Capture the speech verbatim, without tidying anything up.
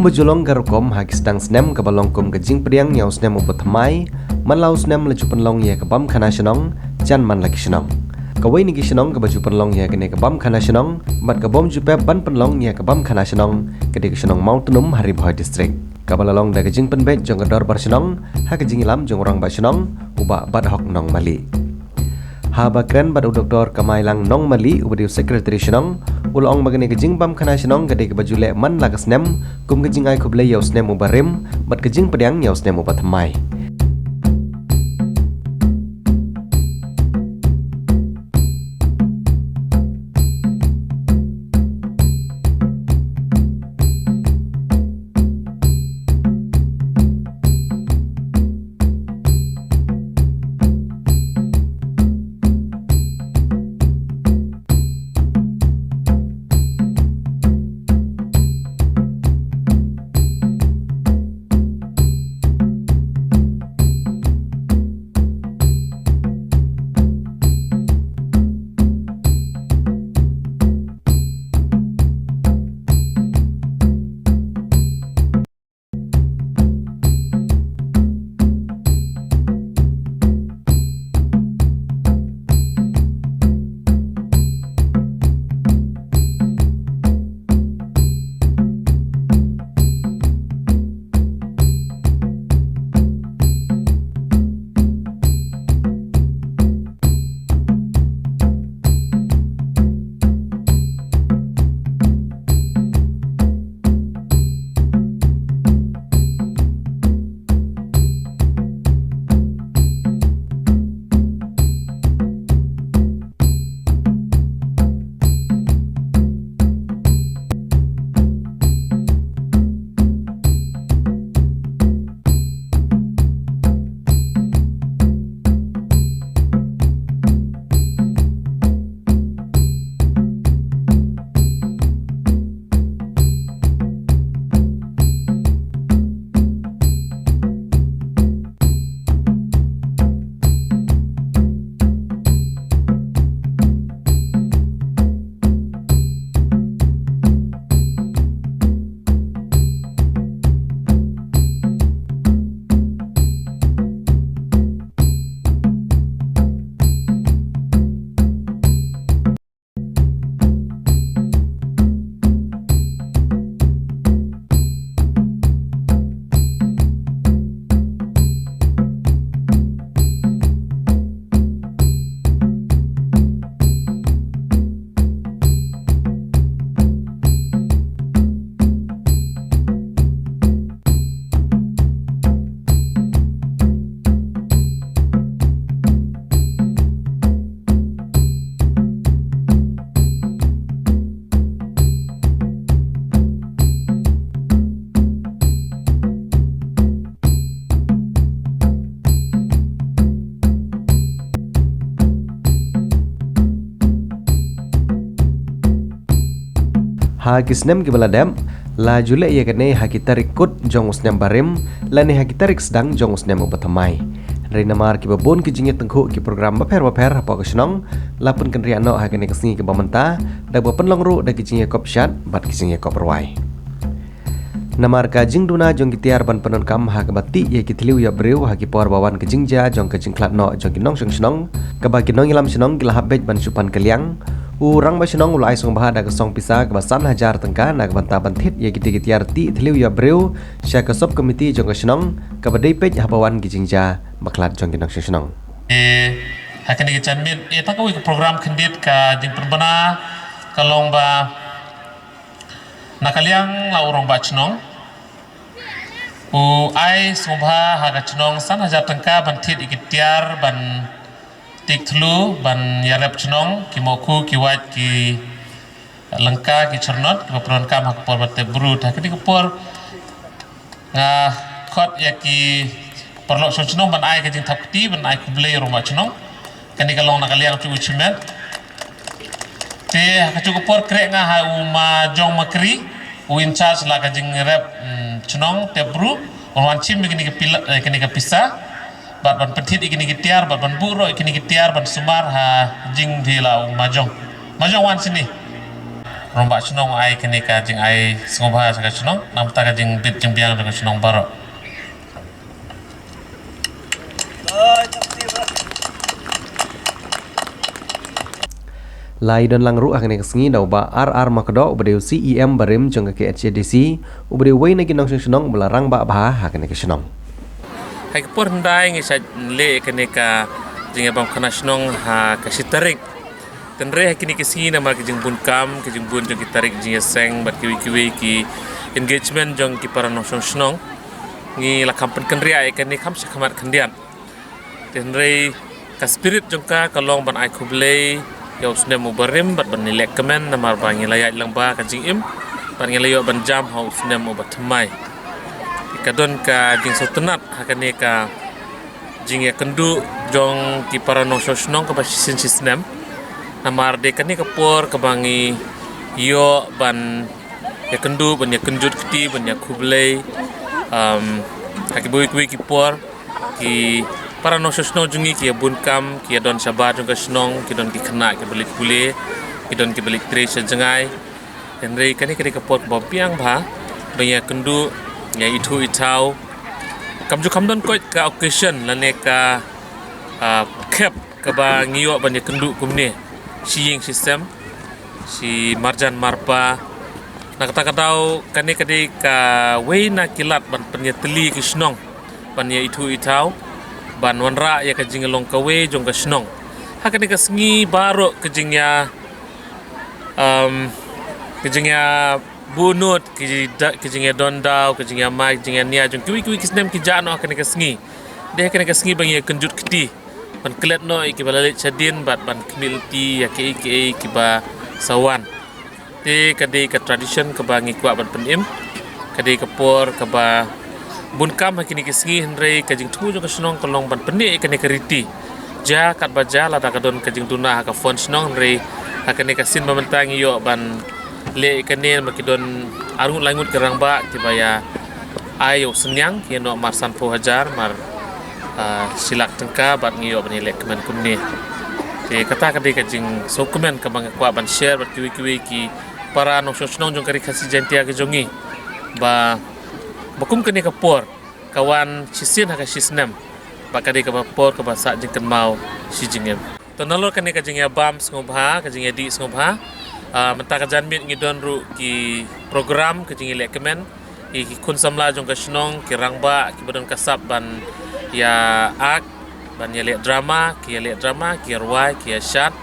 Ba ju long ka rukom ha ki sdang snem kaba long kum ka jingpdiang ïa u snem uba thymmai, man la u snem la ju pynlong ïa ka bam khana shnong, jan man la ki shnong. Kawei na ki shnong kaba ju pynlong ïa kane ka bam khana shnong, bad ka bym ju pep ban pynlong ïa ka bam khana shnong, ka dei ka shnong Mawtnum ha Ri Bhoi District. Kaba la long da ka jingpynbeit jong ka dorbar shnong, ha ka jingïalam jong u rangbah shnong, u Bah Badhok Nongmali. Haba kren bad u Doktor Kamailang Nongmali, uba dei u Secretary shnong, u la ong ba kane ka jingbam khana shnong ka dei kaba ju leh man la ka snem, kum ka jingai khublei ïa u snem uba rim, bad ka jingpdiang ïa u snem uba thymmai. Ha ki snem kiba la dep, la ju leh ïa kane ha ki tarik kut jong u snem barim, lane ha ki tarik sdang jong u snem uba thymmai. Hynrei namar kiba bun ki jingïatyngkhuh ki program bapher bapher hapoh ka shnong, la pynkynriah noh ha kane ka sngi kaba mynta, da kaba pynlong ruh da ki jingïakop shad bad ki jingïakop rwai. Namar ka jingduna jong ki tiar ban pyndonkam ha kaba tih ïa ki thliew ïa briew ha ki por ba wan ka jingjia jong ka jingkhlad noh jong ki nongshong shnong, kaba ki nongïalam shnong ki la hap beit ban shu pan kylliang. U rangbah shnong u la ai sngewbha da ka song pisa kaba san hajar tyngka na ka bynta ban thied ïa kitei ki tiar tih thliew ïa briew sha ka sub committee jong ka shnong, kaba dei peit haba wan ki jingjia bakhlad jong ki nongshong shnong. Eh, ha kane ka janmiet, eh, tang kawei ka program khyndiat ka jingpynbna ka long ba na ka liang la u rangbah shnong u ai sngewbha ha ka shnong san hajar tyngka ban thied ïa ki tiar ban tih thliew ban ïarep shnong, ki mohku, ki wait, ki lyngka, ki chyrnot, kiba pyndonkam ha ka por ba tep brut. Ha kane ka por nga khot ïa ki paralok shnong shnong ban ai ka jingthap kti, ban ai khublei ïa u rangbah shnong. Kane ka long na ka liang u chief u chief met. Te ha kajuh ka por khreh nga ha u Ma Jong Makri, u in charge la ka jingrep, mm, shnong tep brut, un wan shim ïa kane ka pila, eh, kane ka pisa. Bad ban pynthied ïa kine ki tiar, bad ban buh ruh ïa kine ki tiar, ban sumar ha jingdie la u Ma Jong. Ma Jong wan shane. Rangbah shnong ai kane ka jingai sngewbha sha ka shnong, namar ka jingbit jingbiang jong ka shnong baroh. La ïadon lang ruh ha kane ka sngi da u Bah R R Makdoh, uba dei u C E M barim jong ka K H A D C, uba dei uwei na ki nongshong shnong uba la rangbah bha ha kane ka shnong. Ha ki por hyndai ngi shait leh kane ka jingïabam khana shnong ha ka shi tarik. Hynrei ha kine ki sngi namar ki jingbun kam, ki jingbun jong ki tarik jingïaseng bad kiwei kiwei ki engagement jong ki para nongshong shnong, ngi la kham pynkynriah ïa kane kham sha khmat khyndiat. Hynrei ka spirit jong ka ka long ban ai khublei ïa u snem uba rim bad ban ïalehkmen namar ba ngi la ïaid lang ba ka jingim bad ngi la ïoh ban jam ha u snem uba thymmai. Ka don ka jingsngewtynnat ha kane ka jingïakynduh jong ki para nongshong shnong kaba shisien shisnem. Namar dei kane ka por kaba ngi ïoh ban ïakynduh, ban ïakynjut kti, ban ïakhublei. Um, ha kiwei kiwei ki por ki para nongshong shnong jong ngi ki ïabun kam, ki ïadon shabar jong ka shnong, ki don ki khynnah kiba leit pule, ki don kiba leit trei sha jngai. Hynrei kane ka dei ka por kaba biang bha ban ïakynduh, ïaithuh ithaw. Kam ju kham don koit ka occasion lane ka, ah, khep kaba ngi ïoh ban ïakynduh kumne shi ïing shi sem, shi marjan marpa. Na kata ka daw kane ka dei kawei na ki lad ban pynïatylli ki shnong, ban ïaithuh ithaw, ban wanrah ïa ka jinglong kawei jong ka shnong. Ha kane ka sngi baroh ka jingïa, um, ka jingïabunnud, ka jingda-, ka jingïadondaw, ka jingïamai, ka jingïania jong kiwei kiwei ki snem ki jah noh ha kane ka sngi. Dei ha kane ka sngi ba ngi ïakynjut kti ban klet noh ïa kiba la leit shadien bad ban khmih lynti ïa kiei kiei kiba sa wan. Te ka dei ka tradition kaba ngi kwah ban pynim. Ka dei ka por kaba bun kam ha kine ki sngi, hynrei ka jingthmu jong ka shnong ka long ban pynneh ïa kane ka riti. Jia katba jia, lada ka don ka jingduna ha ka fund shnong, hynrei ha kane ka sien ba mynta ngi ïoh ban leh ïa kane, ba ki don arngut laingut ki rangbah kiba ïa ai ïa u synñiang, ki ïa noh mar sanphew hajar, mar, ah, shi lak tyngka, bad ngi ïoh ban ïalehkmen kumne. Te kata ka dei ka jingsngewkmen kaba nga kwah ban share bad kiwei kiwei ki para nongshong shnong jong ka Ri Khasi Jaiñtia ka jong ngi, ba, ba kum kane ka por ka wan shisien ha ka shi snem, ba ka dei kaba por kaba sah jingkynmaw shi jingim. To nalor kane ka jingïabam sngewbha, ka jingïadih sngewbha, ah, mynta ka janmiet ngi don ruh ki program ka jingïalehkmen ïa ki khun samla jong ka shnong, ki rangbah kiba don ka sap ban ïa act, ban ïaleh drama, ki ïaleh drama, ki ïarwai, ki ïashad.